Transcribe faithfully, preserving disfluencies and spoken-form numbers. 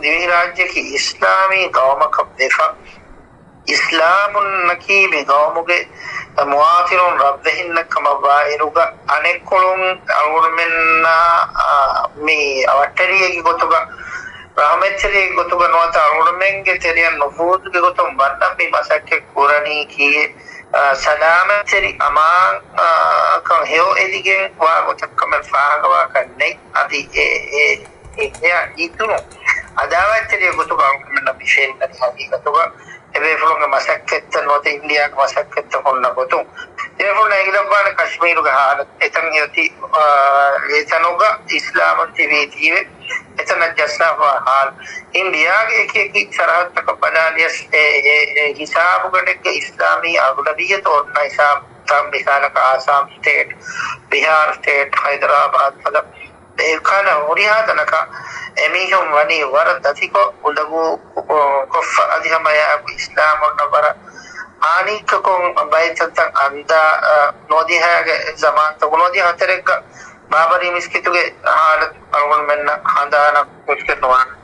ދިވެހިރާއްޖެއަކީ އިސްލާމީ ގައުމަކަށް ވެފަ، އިސްލާމުންނަކީ މި ގައުމުގެ މުވާތިނުން ރަށްވެހިންނަށް ކަމަށްވާއިރުގަ، އަނެއްކޮޅުން އަޅުގަނޑުމެންނާ، އާ، މި އަވަށްޓެރިއެއްގެ ގޮތުގަ، ރަޙްމަތްތެރިއެއްގެ ގޮތުގަ ނުވަތަ އަޅުގަނޑުމެންގެ ތެރެއަށް ނުފޫޒުގެ ގޮތުން ވަންނަ މި މަސައްކަތް ކުރަނީކީއެއް، އާ، ސަލާމަތްތެރި އަމާން، އާ، ކަން ހެޔޮ އެދިގެން ވާ ގޮތަށް ކަމެއް ފާހަގަވާކަށް ނެތް. އަދި އެ، އެ، އެ، އެއާ އިތުރު އަދާވަތްތެރި ގޮތުގަ އަޅުގަނޑުމެންނަށް މި ފެންނަނީ ހަގީގަތުގަ އެބޭފުޅުންގެ މަސައްކަތްތައް ނުވަތަ އިންޑިއާގެ މަސައްކަތްތައް ހުންނަ ގޮތުން. އެބޭފުޅުން އެނގިލައްވާނެ ކަޝްމީރުގެ ހާލަތު އެތަން އޮތީ، އާ، އެތަނުގަ އިސްލާމުން ތިބީތީވެ އެތަނަށް ޖައްސާފަވާ ހާލު. އިންޑިއާގެ އެކި އެކި ސަރަހައްދަކަށް ބަލާލިޔަސް އެ، އެ، އެ ހިސާބުގަނޑެއްގަ އިސްލާމީ އަޣުލަބިއްޔަތު އޮންނަ ހިސާބު ތަން މިސާލަކަށް އާސާމް ސްޓޭޓް، ބިހާރު ސްޓޭޓް، ހައިދަރާބާދް ފަދަ އެކަނަ ހުރިހާ ތަނަކަށް އެމީހުން ވަނީ ވަރަށް ދަތިކޮށް އުނދަގޫ ކޮށްފަ އަދި ހަމަ އެއާއެކު އިސްލާމުންނަށް ވަރަށް ހާނީއްކަކުން ބައެއް ތަންތަން އަންދާ، އަ، ނުވަދިހައިގެ ޒަމާންތަކު ނުވަދިހަ ހަތަރެއްގަ ބާބަރީ މިސްކިތުގެ ހާލަތު އަޅުގަނޑުމެންނަށް ހަނދާނަށް މުޝްކިލް ނުވާނެ.